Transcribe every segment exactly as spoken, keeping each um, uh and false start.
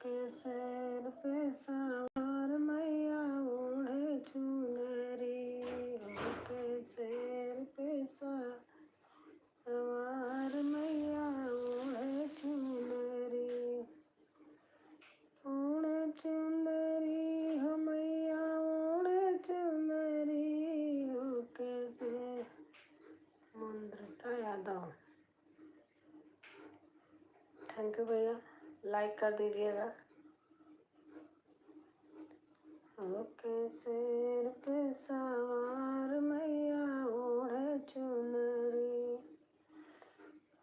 के शेर पे सवार मैया ओढ़े चुनरी, होके शेर पे सवार मैया ओढ़े चुनरी। ओढ़े चुनरी हो मैया, ओढ़े चुनरी, होके शेर। मुंद्रिका यादव। Thank you भैया, like कर दीजिएगा। होके शेर पे सवार मैया ओढ़े चुनरी,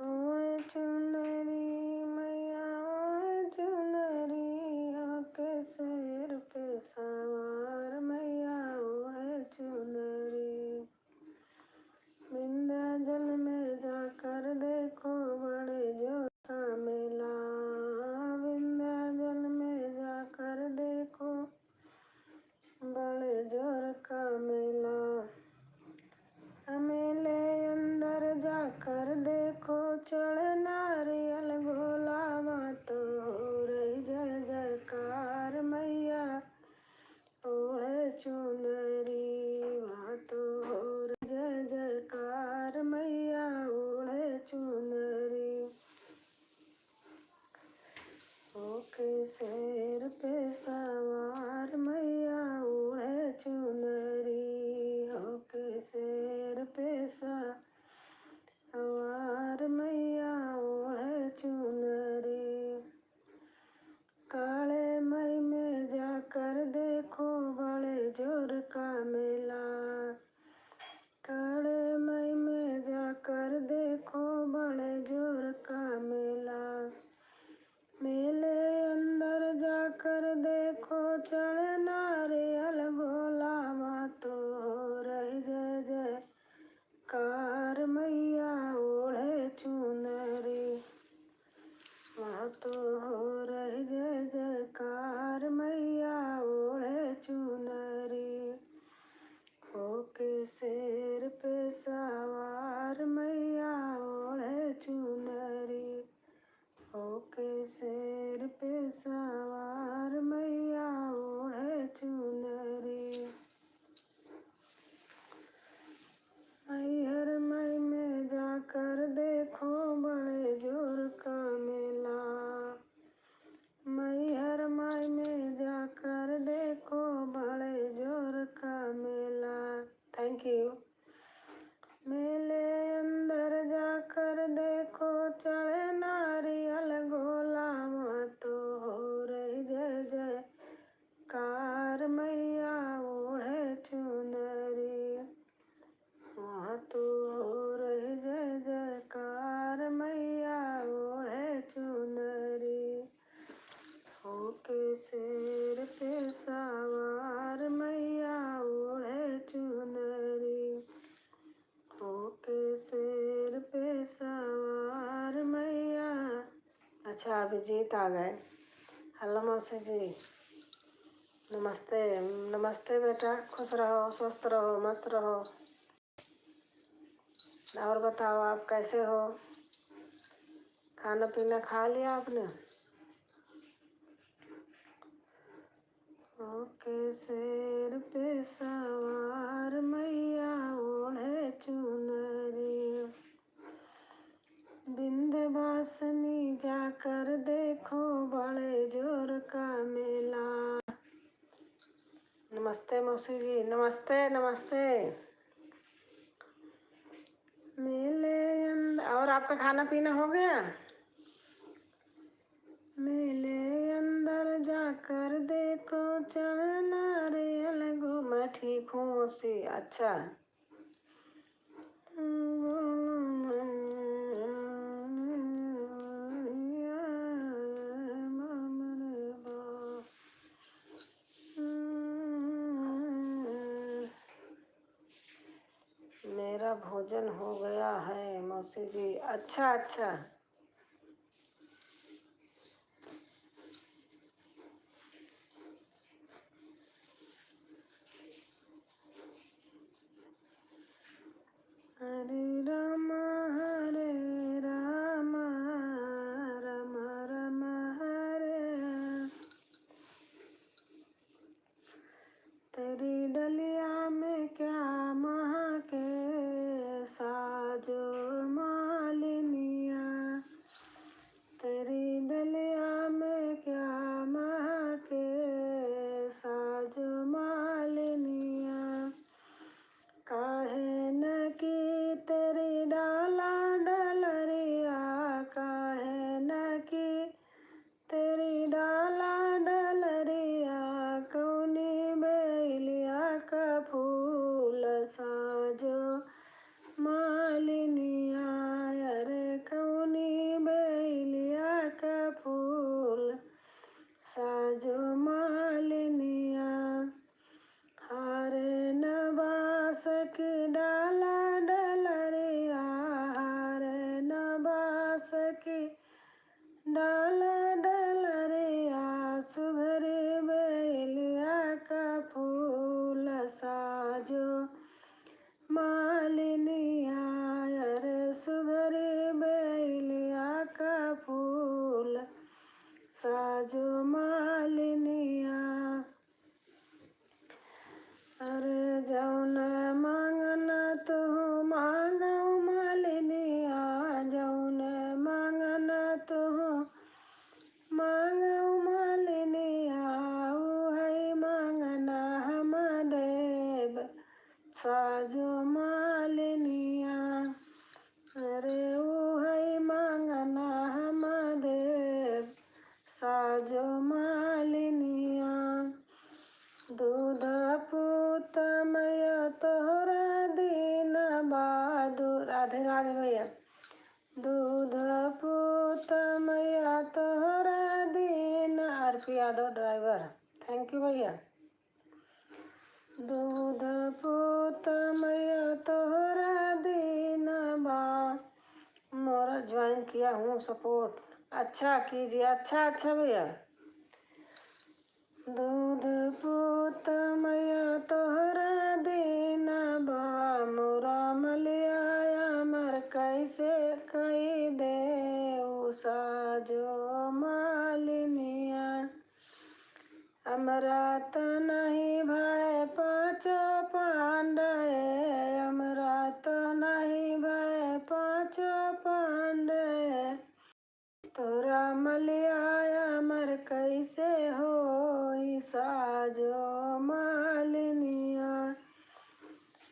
ओढ़े चुनरी मैया ओढ़े चुनरी, होके शेर पे सवार मैया ओढ़े चुनरी। विंध्याचल में जाकर देखो बड़े जोर का मेला, विंध्याचल में जाकर देखो बड़े जोर का मेला। मेले अंदर जाकर देखो चढ़े नारियल गोला, वहाँ तो हो रही जय जयकार मैया ओढ़े चुनरी, वहाँ तो हो रही जय जयकार मैया ओढ़े चुनरी। होके शेर पे सवार मैया ओढ़े चुनरी, होके शेर पे सवार मैया ओढ़े चुनरी। काली माई में जाकर देखो बड़े जोर का मेला, काली माई में जाकर देखो बड़े जोर का मेला। मेले अंदर जाकर देखो चढ़े नारियल गोला, वहाँ तो हो रही जय जयकार मैया ओढ़े चुनरी, वहाँ तो हो रही जय जयकार मैया ओढ़े चुनरी। होके शेर पे सवार मैया ओढ़े चुनरी, होके शेर पे सवार मैया ओढ़े चुनरी। मैहर माई में जाकर देखो बड़े जोर का मेला, मैहर माई में जाकर देखो बड़े जोर का मेला। Thank you। मेले अंदर जाकर देखो चढ़े नारियल गोला, वहाँ तो हो रही जय जयकार मैया ओढ़े चुनरी, वहाँ तो हो रही जय जयकार मैया ओढ़े चुनरी। होके शेर पे सवार मैया ओढ़े चुनरी, होके शेर पे सवार मैया। अच्छा, अभिजीत आ गए। Hello मौसी जी, नमस्ते। नमस्ते बेटा, खुश रहो, स्वस्थ रहो, मस्त रहो। और बताओ, आप कैसे हो? खाना पीना खा लिया आपने? होके शेर पे सवार मैया ओढ़े चुनरी, विंध्यवासिनी जाकर देखो बड़े जोर का मेला। नमस्ते मौसी जी, नमस्ते, नमस्ते। मेले अंदर, और आपका खाना पीना हो गया? मेले अंदर जाकर देखो चढ़े नारियल गो-, मैं ठीक हूँ मौसी। अच्छा। मेरा भोजन हो गया है मौसी जी। अच्छा, अच्छा। हरे राम हरे राम, राम राम हरे। फूल साजो मालिनिया, अरे कौनी बेलिया का फूल साजो मालिनिया। हार न बास की डाला डलरिया, हार न बास की डाला डलरिया, सुघरी बेलिया का फूल साजो मालिनिया, अरे सुघरी बेलिया का फूल साजो मालिनिया। अरे जौन मांगन तुहु मांगउ मालिनिया, जौन मांगन तुहु मांगउ मालिनिया, उहइ मांगन हम देब साजो मालिनिया। अरे उहइ मांगन हम देब साजो मालिनिया। दूध पूत मया तोहरा दीन बा दू-, राधे राधे भैया। दूध पूत मया तोहरा दीन, आर पी यादव ड्राइवर, thank you भैया। दूध पूत मया तोहरा दीन बा। मोरा join किया हूँ support। अच्छा कीजिए, अच्छा, अच्छा भैया। दूध पूत मया तोहरा दीन बा, मोरा मलिया अमर कैसे कई देउ साजो मालिनिया। अमरा त नहीं भय पाँचो पांडे, अमरा त नहीं भय पाँचो पांडे। तोरा मलिया अमर कैसे होई साजो मालिनिया।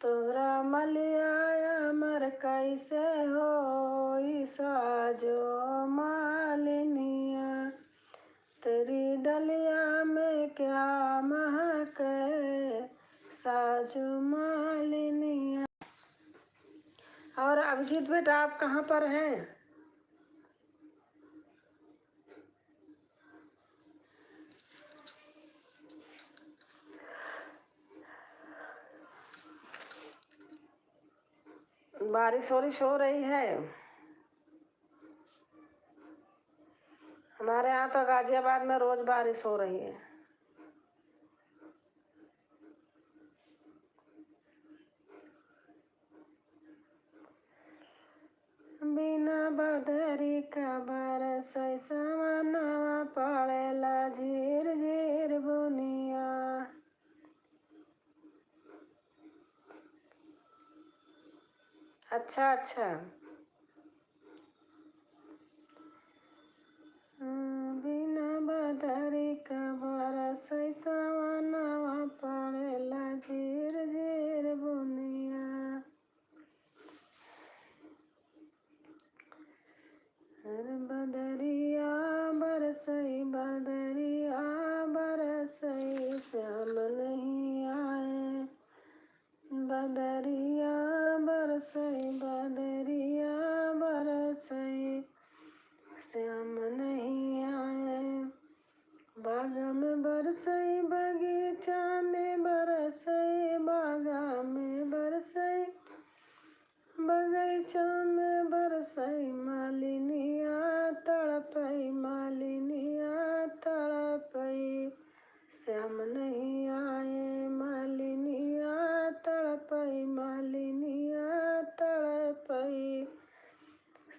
तोरा मलिया अमर कैसे होई साजो मालिनिया। तेरी डलिया में क्या महके साजो मालिनिया। और अभिजीत बेटा, आप कहाँ पर हैं? बारिश ओरिश हो रही है? हमारे यहाँ तो गाजियाबाद में रोज बारिश हो रही है। बिना बदरी का बरसै सवनवा, पड़ेला झीर झीर बुनिया। अच्छा, अच्छा। बिना बदरी का बरसै सवनवा, पड़ेला झीर झीर बुनिया। अरे बदरिया बरसै, बदरिया बरसै, श्याम नहीं आए। बदरिया बरसै, बदरिया बरसै, श्याम नहीं आए। बाग में बरसै, बगीचा में बरसै, बागा में बरसै, बगीचा में बरसै मालिनिया, तड़पै मालिनिया, तड़पै। श्याम नहीं आए मालिनिया, तड़पै मालिनिया, तड़पै।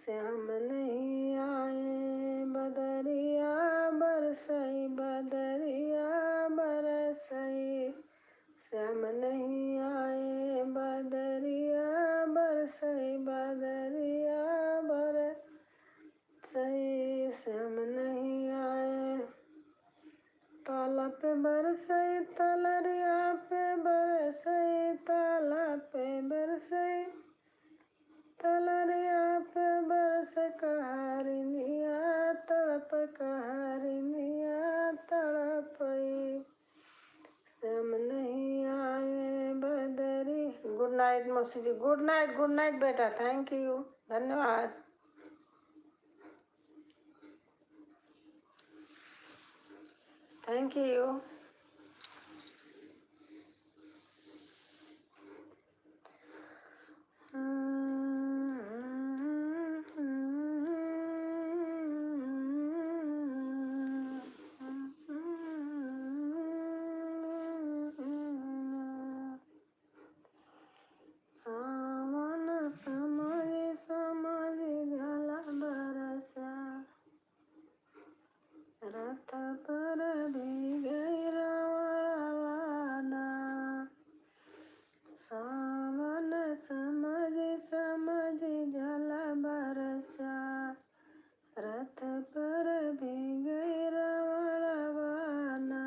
श्याम नहीं आए। बदरिया बरसै, बदरिया बरसै, श्याम नहीं आए। बदरिया बरसै, बदरिया बरसै, श्याम नहीं आए। ताला पे बरसै, तलरिया पे बरसै, ताला पे बरसै, तलरिया पे बरस कहारिनिया, तड़प कहारिनिया, तड़पै। श्याम नहीं आए। नाइट मौसी जी, गुड नाइट, गुड नाइट बेटा, thank you, धन्यवाद, thank you। सावन समझ समझ जाला बरसा, रात पर भीगे रावण रवाना। सावन समझ समझ जाला बरसा, रात पर भीगे रावण रवाना।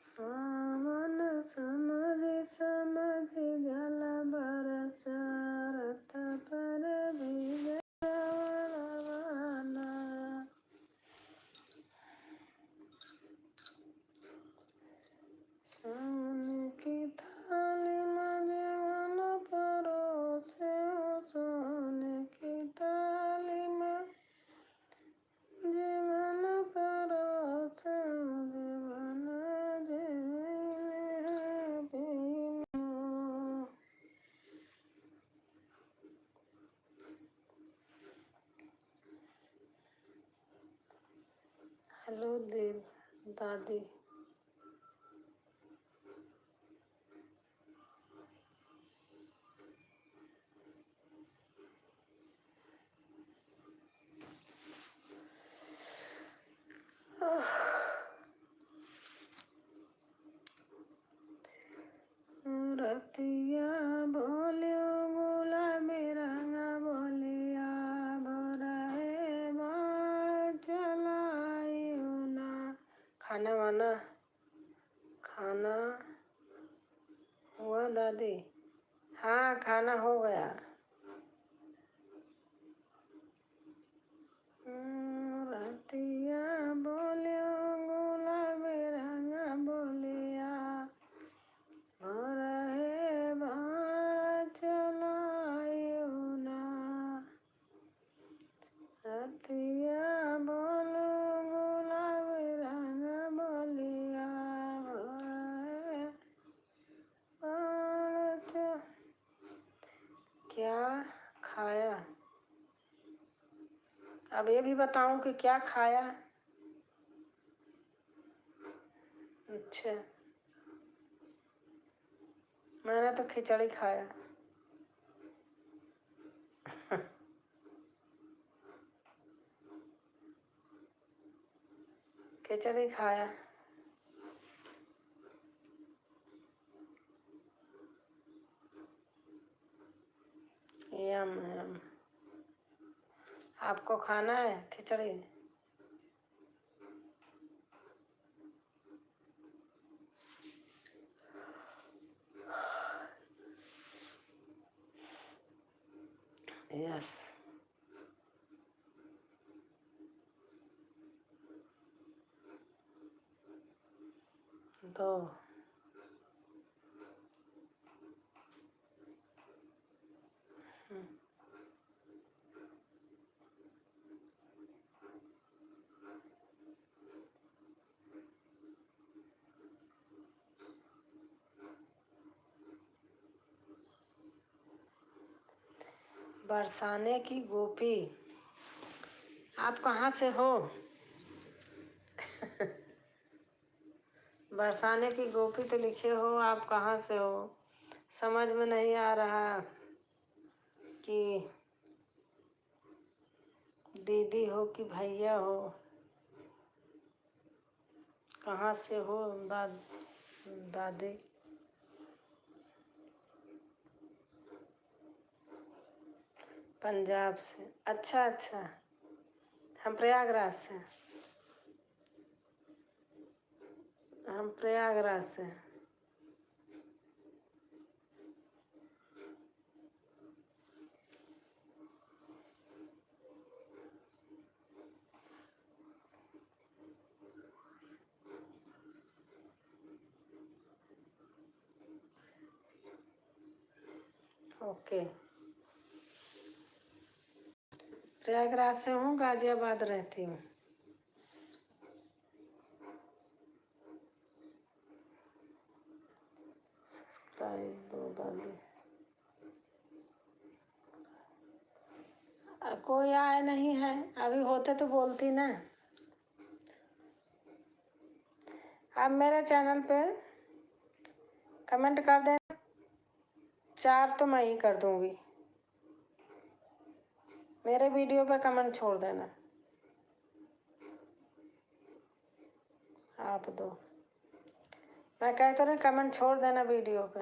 सावन समझ समझ जाला बरसा, रात पर भीगे रावण रवाना। सावन की थाली में जेवन परोसे, सावन की थाली में जेवन परोसे, जेवन जेवन पीनो। हेलो देव दादी। रतिया बोलियो गुलाबी रंग बोलिया, भोरहे बाण चलाइयो ना। खाना वाना, खाना हुआ दादी? हाँ, खाना हो गया। हम्म, रतिया बोलियो गुलाबी रंग बोलिया, भोरहे बाण चलाइयो ना। रतिया बोलो गुलाबी रंग बोलिया, भोरहे बाण च-, क्या खाया? अब ये भी बताऊं कि क्या खाया? अच्छा, मैंने तो खिचड़ी खाया। खिचड़ी खाया। यम, यम। आपको खाना है खिचड़ी? यस। दो। हम्म। बरसाने की गोपी, आप कहाँ से हो? बरसाने की गोपी तो लिखे हो, आप कहाँ से हो? समझ में नहीं आ रहा कि दीदी हो कि भैया हो, कहाँ से हो दा-, दादी? पंजाब से। अच्छा, अच्छा, हम प्रयागराज से, हम प्रयागराज से। ओके। प्रयागराज से हूँ, गाजियाबाद रहती हूँ। सब्सक्राइब दो दादी। अ, कोई आए नहीं है, अभी होते तो बोलती ना। आप मेरे चैनल पे कमेंट कर देना, चार तो मैं ही कर दूंगी। मेरे वीडियो पे कमेंट छोड़ देना आप दो। मैं कहते रहे कमेंट छोड़ देना वीडियो पे।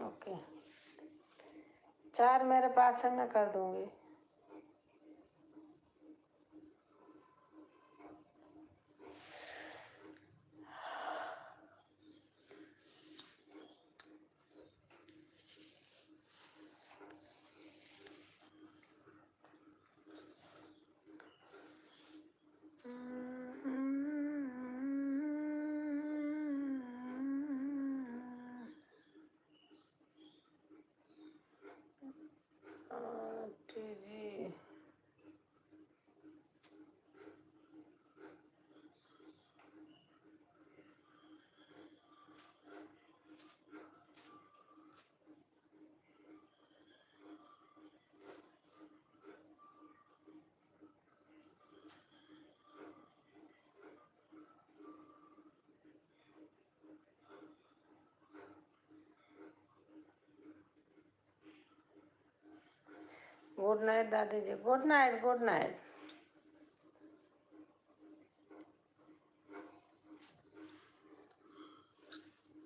ओके, चार मेरे पास है, मैं कर दूंगी। आंटी जी। गुड नाइट दादी जी, गुड नाइट, गुड नाइट।